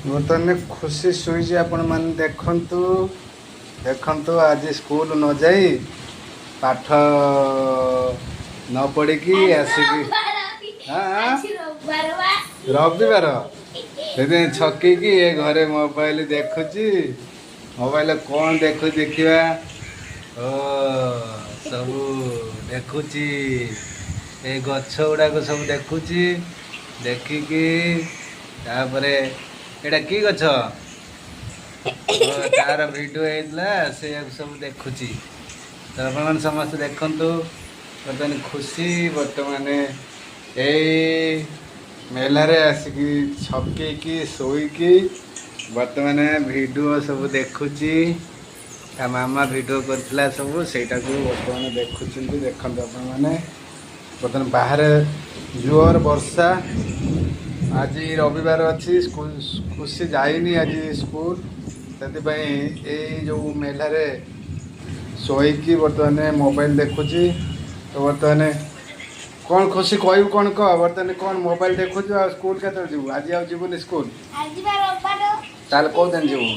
ବର୍ତ୍ତମାନ ଖୁସି ଶୋଇଛି। ଆପଣମାନେ ଦେଖନ୍ତୁ, ଦେଖନ୍ତୁ, ଆଜି ସ୍କୁଲ ନ ଯାଇ, ପାଠ ନ ପଢ଼ିକି ଆସିକି, ହଁ, ରବିବାର, ସେଥିପାଇଁ ଛକିକି ଏ ଘରେ ମୋବାଇଲ ଦେଖୁଛି। ମୋବାଇଲ କ'ଣ ଦେଖୁଛି ଦେଖିବା। ଓ, ସବୁ ଦେଖୁଛି, ଏ ଗଛ ଗୁଡ଼ାକ ସବୁ ଦେଖୁଛି। ଦେଖିକି ତାପରେ ଏଇଟା କି ଗଛ, ତାର ଭିଡ଼ିଓ ହେଇଥିଲା, ସେଇଆକୁ ସବୁ ଦେଖୁଛି। ତ ଆପଣମାନେ ସମସ୍ତେ ଦେଖନ୍ତୁ, ବର୍ତ୍ତମାନ ଖୁସି ବର୍ତ୍ତମାନ ଏଇ ମେଲାରେ ଆସିକି ଛକେଇକି ଶୋଇକି ବର୍ତ୍ତମାନ ଭିଡ଼ିଓ ସବୁ ଦେଖୁଛି। ତା ମାମା ଭିଡ଼ିଓ କରିଥିଲା ସବୁ, ସେଇଟାକୁ ବର୍ତ୍ତମାନ ଦେଖୁଛନ୍ତି। ଦେଖନ୍ତୁ ଆପଣମାନେ, ବର୍ତ୍ତମାନ ବାହାରେ ଜୋର ବର୍ଷା। ଆଜି ରବିବାର ଅଛି, ଖୁସି ଯାଇନି ଆଜି ସ୍କୁଲ, ସେଥିପାଇଁ ଏଇ ଯେଉଁ ମେଲାରେ ଶୋଇକି ବର୍ତ୍ତମାନ ମୋବାଇଲ ଦେଖୁଛି। ତ ବର୍ତ୍ତମାନ କ'ଣ ଖୁସି କହିବୁ, କ'ଣ କହ? ବର୍ତ୍ତମାନ କ'ଣ ମୋବାଇଲ ଦେଖୁଛୁ ଆଉ ସ୍କୁଲ କେତେବେଳେ ଯିବୁ? ଆଜି ଆଉ ଯିବୁନି ସ୍କୁଲ? ତାହେଲେ କେଉଁ ଦିନ ଯିବୁ?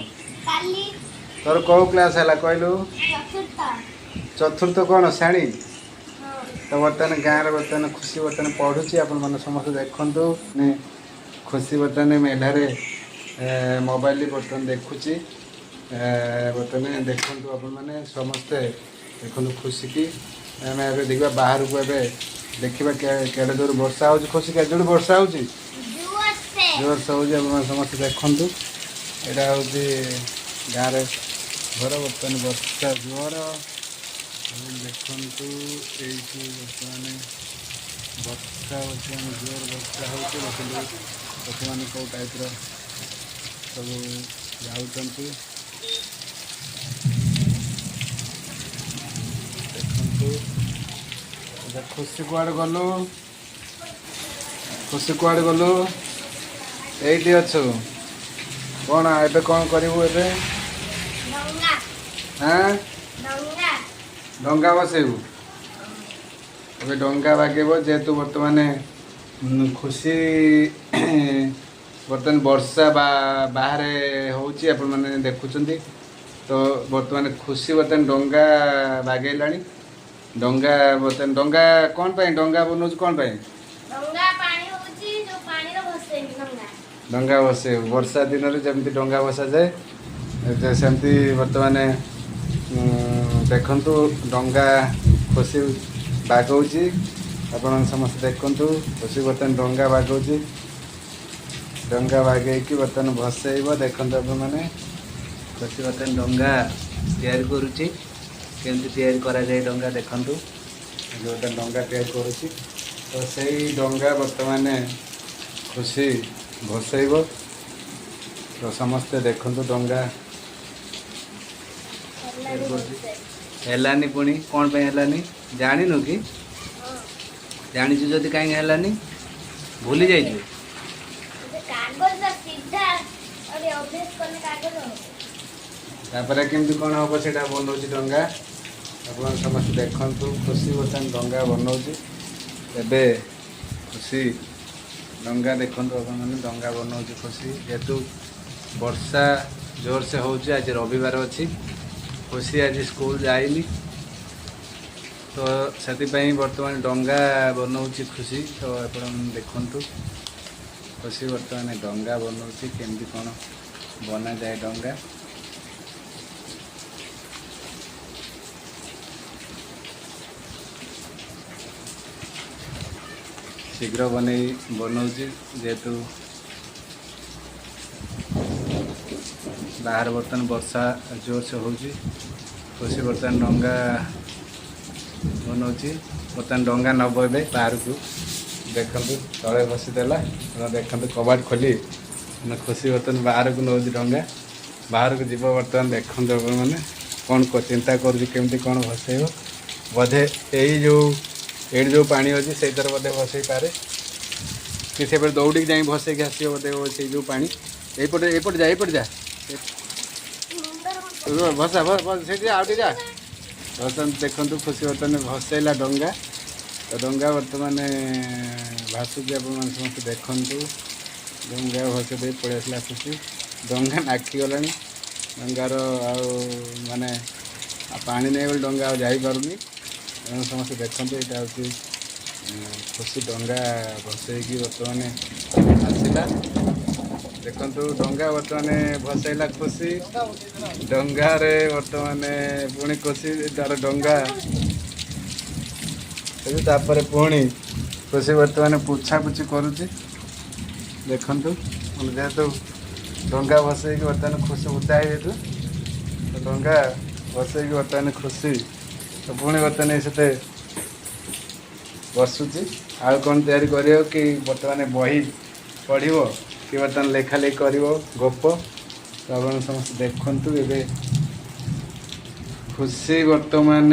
ତୋର କେଉଁ କ୍ଲାସ୍ ହେଲା କହିଲୁ? ଚତୁର୍ଥ। କ'ଣ ଶ୍ରେଣୀ? ତ ବର୍ତ୍ତମାନ ଗାଁରେ ବର୍ତ୍ତମାନ ଖୁସି ବର୍ତ୍ତମାନ ପଢ଼ୁଛି। ଆପଣମାନେ ସମସ୍ତେ ଦେଖନ୍ତୁ, ଖୁସି ବର୍ତ୍ତମାନ ମେଲାରେ ମୋବାଇଲ ବର୍ତ୍ତମାନ ଦେଖୁଛି। ବର୍ତ୍ତମାନ ଦେଖନ୍ତୁ, ଆପଣମାନେ ସମସ୍ତେ ଦେଖନ୍ତୁ ଖୁସିକି। ଆମେ ଏବେ ଦେଖିବା ବାହାରକୁ, ଏବେ ଦେଖିବା କେଡ଼େ ଜୋର ବର୍ଷା ହେଉଛି। ଖୁସି, କେତେ ଜୋର ବର୍ଷା ହେଉଛି? ଜୋରସେ ହେଉଛି। ଆପଣମାନେ ସମସ୍ତେ ଦେଖନ୍ତୁ, ଏଇଟା ହେଉଛି ଗାଁରେ ଘର। ବର୍ତ୍ତମାନ ବର୍ଷା ଜୋର। ଦେଖନ୍ତୁ ଏଇଠି ବର୍ତ୍ତମାନ ବର୍ଷା, ବର୍ତ୍ତମାନ ଜୋର ବର୍ଷା ହେଉଛି। ଦେଖନ୍ତୁ ଲୋକମାନେ କେଉଁ ଟାଇପ୍ର ସବୁ ଯାଉଛନ୍ତି। ଦେଖନ୍ତୁ। ଖୁସି, କୁଆଡ଼େ ଗଲୁ? ଖୁସି, କୁଆଡ଼େ ଗଲୁ? ଏଇଠି ଅଛୁ। କ'ଣ ଏବେ କ'ଣ କରିବୁ ଏବେ? ହଁ, ଡଙ୍ଗା ବସେଇବୁ ଏବେ। ଡଙ୍ଗା ବାଗେଇବ। ଯେହେତୁ ବର୍ତ୍ତମାନ ଖୁସି, ବର୍ତ୍ତମାନ ବର୍ଷା ବା ବାହାରେ ହେଉଛି, ଆପଣମାନେ ଦେଖୁଛନ୍ତି। ତ ବର୍ତ୍ତମାନ ଖୁସି ବର୍ତ୍ତମାନ ଡଙ୍ଗା ବାଗେଇଲାଣି। ଡଙ୍ଗା ବର୍ତ୍ତମାନ, ଡଙ୍ଗା କ'ଣ ପାଇଁ? ଡଙ୍ଗା ବନଉଛି କ'ଣ ପାଇଁ? ଡଙ୍ଗା ବସେଇବୁ। ବର୍ଷା ଦିନରେ ଯେମିତି ଡଙ୍ଗା ବସାଯାଏ, ସେମିତି ବର୍ତ୍ତମାନ ଦେଖନ୍ତୁ, ଡଙ୍ଗା ଖୁସି ବାଗଉଛି। ଆପଣ ସମସ୍ତେ ଦେଖନ୍ତୁ, ଖୁସି ବର୍ତ୍ତମାନ ଡଙ୍ଗା ବାଗଉଛି। ଡଙ୍ଗା ବାଗେଇକି ବର୍ତ୍ତମାନ ଭସେଇବ। ଦେଖନ୍ତୁ ଆପଣମାନେ, ଖୁସି ବର୍ତ୍ତମାନ ଡଙ୍ଗା ତିଆରି କରୁଛି। କେମିତି ତିଆରି କରାଯାଏ ଡଙ୍ଗା ଦେଖନ୍ତୁ। ବର୍ତ୍ତମାନ ଡଙ୍ଗା ତିଆରି କରୁଛି, ତ ସେଇ ଡଙ୍ଗା ବର୍ତ୍ତମାନ ଖୁସି ଭସେଇବ। ତ ସମସ୍ତେ ଦେଖନ୍ତୁ, ଡଙ୍ଗା ହେଲାନି ପୁଣି। କ'ଣ ପାଇଁ ହେଲାନି ଜାଣିନୁ କି? ଜାଣିଛୁ ଯଦି କାହିଁକି ହେଲାନି? ଭୁଲି ଯାଇଛୁ? କାଗଜ ସିଧା ଅଭ୍ୟାସ କଲେ କାଗଜ। ତାପରେ କେମିତି କ'ଣ ହେବ ସେଇଟା ବନଉଛି ଡଙ୍ଗା। ଆପଣ ସମସ୍ତେ ଦେଖନ୍ତୁ, ଖୁସି ବର୍ତ୍ତମାନ ଡଙ୍ଗା ବନଉଛି ଏବେ। ଖୁସି ଡଙ୍ଗା, ଦେଖନ୍ତୁ ଆପଣମାନେ, ଡଙ୍ଗା ବନଉଛି ଖୁସି। ଯେହେତୁ ବର୍ଷା ଜୋରସେ ହେଉଛି, ଆଜି ରବିବାର ଅଛି, ଖୁସି ଆଜି ସ୍କୁଲ ଯାଇନି, ତ ସେଥିପାଇଁ ବର୍ତ୍ତମାନ ଡଙ୍ଗା ବନଉଛି ଖୁସି। ତ ଆପଣ ଦେଖନ୍ତୁ, ଖୁସି ବର୍ତ୍ତମାନ ଡଙ୍ଗା ବନଉଛି, କେମିତି କ'ଣ ବନାଯାଏ ଡଙ୍ଗା। ଶୀଘ୍ର ବନଉଛି, ଯେହେତୁ ବାହାରେ ବର୍ତ୍ତମାନ ବର୍ଷା ଜୋରସେ ହେଉଛି। ଖୁସି ବର୍ତ୍ତମାନ ଡଙ୍ଗା ବନଉଛି। ବର୍ତ୍ତମାନ ଡଙ୍ଗା ନେବ ଏବେ ବାହାରକୁ। ଦେଖନ୍ତୁ, ତଳେ ବସିଦେଲା। ଦେଖନ୍ତୁ, କବାଟ ଖୋଲି ମାନେ ଖୁସି ବର୍ତ୍ତମାନ ବାହାରକୁ ନେଉଛି ଡଙ୍ଗା। ବାହାରକୁ ଯିବ ବର୍ତ୍ତମାନ। ଦେଖନ୍ତୁ ଆପଣମାନେ, କ'ଣ ଚିନ୍ତା କରୁଛି, କେମିତି କ'ଣ ଭସେଇବ। ବୋଧେ ଏଇ ଯେଉଁ ଏଇଠି ଯେଉଁ ପାଣି ଅଛି, ସେଇଥିରେ ବୋଧେ ଭସେଇ ପାରେ କି ସେପଟେ ଦୌଡ଼ିକି ଯାଇ ଭସେଇକି ଆସିବ ବୋଧେ। ସେଇ ଯେଉଁ ପାଣି ଏଇପଟେ, ଏଇପଟେ ଯା, ଏଇପଟେ ଯା, ଭସା, ସେଇଠି ଆଉ ଟିକେ ଯା। ବର୍ତ୍ତମାନ ଦେଖନ୍ତୁ, ଖୁସି ବର୍ତ୍ତମାନ ଭସେଇଲା ଡଙ୍ଗା। ତ ଡଙ୍ଗା ବର୍ତ୍ତମାନ ଭାସୁଛି। ଆପଣମାନେ ସମସ୍ତେ ଦେଖନ୍ତୁ, ଡଙ୍ଗା ଭସେଇ ଦେଇ ପଳେଇ ଆସିଲା ଖୁସି। ଡଙ୍ଗା ନାଖିଗଲାଣି ଡଙ୍ଗାର, ଆଉ ମାନେ ଆଉ ପାଣି ନେଇ ବୋଲି ଡଙ୍ଗା ଆଉ ଯାଇପାରୁନି। ତେଣୁ ସମସ୍ତେ ଦେଖନ୍ତୁ, ଏଇଟା ହେଉଛି ଖୁସି ଡଙ୍ଗା ଭସେଇକି ବର୍ତ୍ତମାନ ଆସିଲା। ଦେଖନ୍ତୁ, ଡଙ୍ଗା ବର୍ତ୍ତମାନ ଭସେଇଲା ଖୁସି। ଡଙ୍ଗାରେ ବର୍ତ୍ତମାନ ପୁଣି ଖୁସି ତାର ଡଙ୍ଗା। ତାପରେ ପୁଣି ଖୁସି ବର୍ତ୍ତମାନ ପୋଛାପୋଛି କରୁଛି। ଦେଖନ୍ତୁ, ଯେହେତୁ ଡଙ୍ଗା ଭସେଇକି ବର୍ତ୍ତମାନ ଖୁସି ଉଦା ହେଇଯାଇଥିଲା, ତ ଡଙ୍ଗା ଭସେଇକି ବର୍ତ୍ତମାନ ଖୁସି ତ ପୁଣି ବର୍ତ୍ତମାନ ସେତେ ବସୁଛି। ଆଉ କ'ଣ ତିଆରି କରିବ କି ବର୍ତ୍ତମାନ ବହି ପଢ଼ିବ କି ବର୍ତ୍ତମାନ ଲେଖା ଲେଖି କରିବ ଗପ, ତ ଆପଣ ସମସ୍ତେ ଦେଖନ୍ତୁ। ଏବେ ଖୁସି ବର୍ତ୍ତମାନ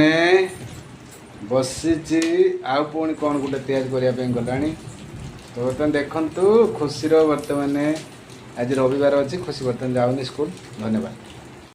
ବସିଛି, ଆଉ ପୁଣି କ'ଣ ଗୋଟେ ତିଆରି କରିବା ପାଇଁ ଗଲାଣି। ତ ବର୍ତ୍ତମାନ ଦେଖନ୍ତୁ ଖୁସିର, ବର୍ତ୍ତମାନ ଆଜି ରବିବାର ଅଛି, ଖୁସି ବର୍ତ୍ତମାନ ଯାଉନି ସ୍କୁଲ। ଧନ୍ୟବାଦ।